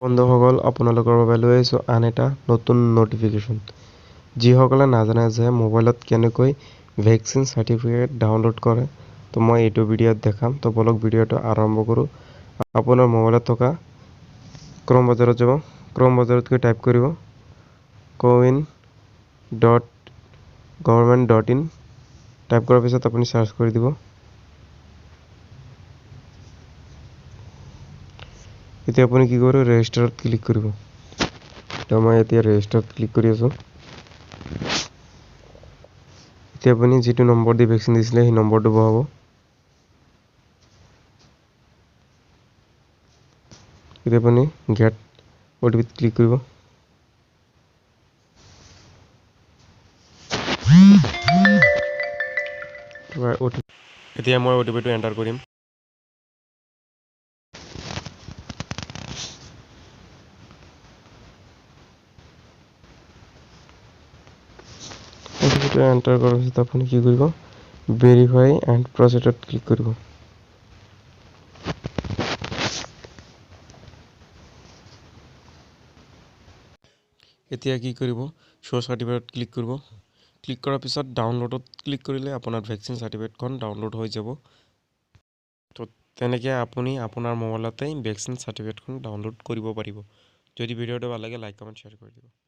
বন্ধুসকল, আপোনালোকৰ বাবে লৈ আহিছোঁ আন এটা নতুন ন'টিফিকেশ্যন। যিসকলে নাজানে যে মোবাইলত কেনেকৈ ভেকচিন চাৰ্টিফিকেট ডাউনলোড কৰে, তো মই এইটো ভিডিঅ'ত দেখাম। তো বলক, ভিডিঅ'টো আৰম্ভ কৰোঁ। আপোনাৰ মোবাইলত থকা ক্ৰম বজাৰত যাব। ক্ৰম বজাৰত গৈ টাইপ কৰিব cowin.government.in। Type কৰাৰ পিছত আপুনি চাৰ্চ কৰি দিব। এতিয়া আপুনি কি কৰিব? ৰেজিষ্টাৰত ক্লিক কৰিব। তো মই এতিয়া ৰেজিষ্টাৰত ক্লিক কৰি আছোঁ। এতিয়া আপুনি যিটো নম্বৰ দি ভেকচিন দিছিলে, সেই নম্বৰটো বহাব। এতিয়া আপুনি গেট অ' টি পিত ক্লিক কৰিব। এতিয়া মই অ' টি পিটো এণ্টাৰ কৰিম। অ' টি পিটো এণ্টাৰ কৰাৰ পিছত আপুনি কি কৰিব? ভেৰিফাই এণ্ড প্ৰচিডত ক্লিক কৰিব। এতিয়া কি কৰিব? শ্ব' চাৰ্টিফিকেট ক্লিক কৰিব। ক্লিক কৰাৰ পিছত ডাউনলোডত ক্লিক কৰিলে আপোনাৰ ভেকচিন চাৰ্টিফিকেটখন ডাউনলোড হৈ যাব। তো তেনেকৈ আপুনি আপোনাৰ মোবাইলতেই ভেকচিন চাৰ্টিফিকেটখন ডাউনলোড কৰিব পাৰিব। যদি ভিডিঅ'টো ভাল লাগে, লাইক, কমেণ্ট, শ্বেয়াৰ কৰি দিব।